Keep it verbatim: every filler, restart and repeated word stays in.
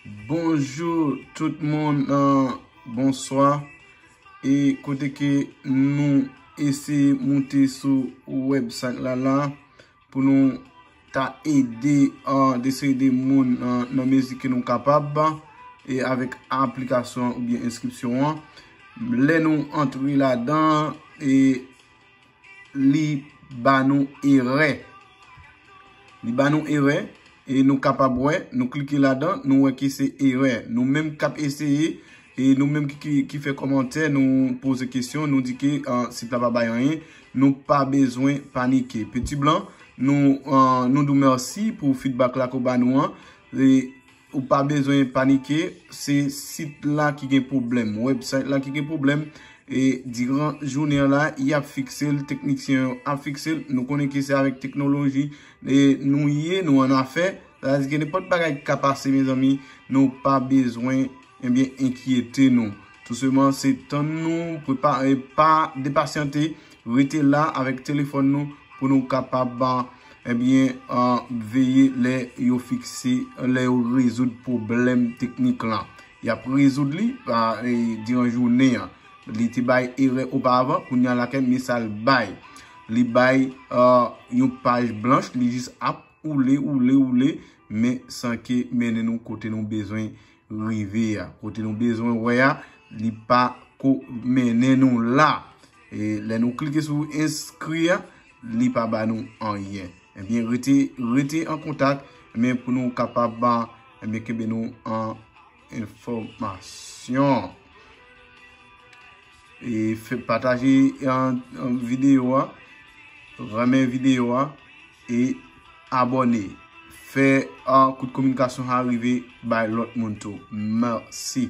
Bonjou tout moun, uh, bonswa. E kote ke nou eseye moute sou website la la pou nou ta ede, uh, deseye de moun, uh, nan mezi ke nou kapab, e avèk aplikasyon oubyen enskripsyon an. Lè nou antre ladan, e li ba nou erè. Li ba nou erè, e nou kapab wè, nou klike ladan, nou wè ke se erè. Nou menm k ap eseye, e nou menm ki, ki, ki fè kòmantè, nou poze kesyon, nou di ke, ah, sit la pa bay anyen, nou pa bezwen panike. Peti Blan, nou, ah, nou di w mèsi pou feedback la ke w ba nou an. E ou pa bezwen panike, se sit la ki gen pwoblèm, website la ki gen pwoblèm. E diran jounen an la, y ap fikse l, teknisyen yo ap fikse l. Nou konnen ke se avèk teknoloji, e nou ye, nou an afè. Sa vle di ke nenpòt bagay ki ka pase, mezanmi, nou pa bezwen, ebyen, enkyete nou. Tousèlman, se tann nou, prepare, pa depasyante, rete la avèk telefòn nou pou nou kapab, ah, ebyen, ah, veye lè yo fikse, lè yo rezoud pwoblèm teknik lan. Y ap rezoud li, ah, e, diran jounen an. Li te bay erè oparavan, kounye a la kèt, men sa l bay. Li bay, ah, yon paj blanch, li jis ap oule, oule, oule, men san ke mennen nou kote nou bezwen rive a. Kote nou bezwen wè a, li pa ko mennen nou la. E lè nou klike sou enskri a, li pa ba nou anyen. Ebyen, rete, rete an kontak, men pou nou kapab, ebyen, kenbe nou an enfòmasyon. E fè pataje, an, an videyo a, renmen videyo a, e abòne. Fè, ah, kout kominikasyon sa rive bay lòt moun tou. Mèsi.